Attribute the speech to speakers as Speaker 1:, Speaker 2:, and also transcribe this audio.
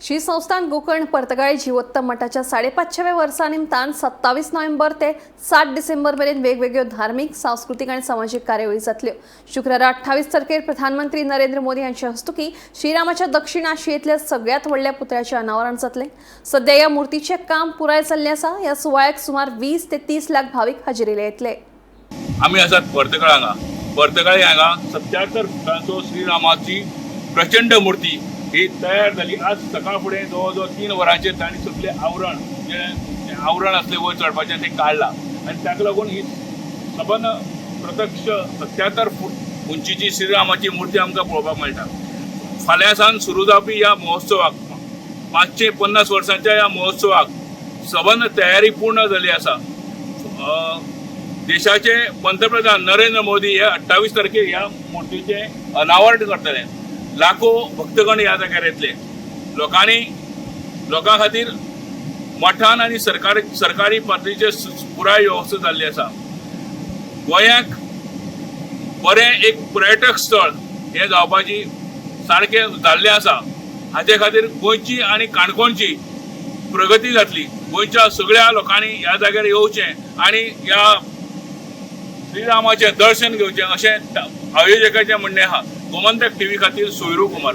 Speaker 1: श्री संस्थान गोकर्ण पर्तगाळी जिवोत्तम मठाच्या 550व्या वर्सा निमतान 27 नोव्हेंबर ते 7 डिसेंबर मेरेन वेगवेगळ्यो धार्मिक, सांस्कृतिक आणि सामाजिक कार्यावळी जातल्यो. शुक्रारा 28 तारखेर प्रधानमंत्री नरेंद्र मोदी यांच्या हस्तुकी श्रीरामाच्या दक्षिण आशियेतल्या सगळ्यात व्हडल्या पुतळ्याचे अनावरण जातले. सध्या या मूर्तीचे काम पुराय जाल्लें आसा. ह्या सुवाळ्याक सुमार 20 ते 30 लाख भाविक हाजेरीला येतले.
Speaker 2: आमी आसात पर्तगाळ हांगा. पर्तगाळी हांगा 77 फुटांचो श्रीरामाची प्रचंड मूर्ती ही तयार जाली. आज सकाळ फुडें जवळ जवळ 3 वरांचेर तांणी सगळें आवरण, जें आवरण आसलें वयर चडपाचें, तें काडलां आनी ताका लागून ही सबंद प्रत्यक्ष 77 फूट उंचीची श्रीरामाची मूर्ती आमकां पळोवपाक मेळटा. फाल्यां सावन सुरू जावपी ह्या महोत्सवाक, 550 वर्सांच्या ह्या महोत्सवाक सबंद तयारी पूर्ण जाल्ली आसा. देशाचे पंतप्रधान नरेंद्र मोदी हे 28 तारखेर ह्या मूर्तीचें अनावरण करतले. लाखो भक्तगण ह्या जाग्यार येतले. लोकांनी, लोकां खातीर मठान आनी सरकारी पातळीचेर पुराय वेवस्था जाल्ली आसा. गोंयाक बरें एक पर्यटक स्थळ हें जावपाची सारकें जाल्लें आसा. हाचे खातीर गोंयची आनी काणकोणची प्रगती जातली. गोंयच्या सगळ्या लोकांनी ह्या जाग्यार येवचें आनी ह्या श्रीरामाचें दर्शन घेवचें, अशें आयोजकाचें म्हणणें आहा. गोमंतक टीव्ही खातीर सोयरू कुमार.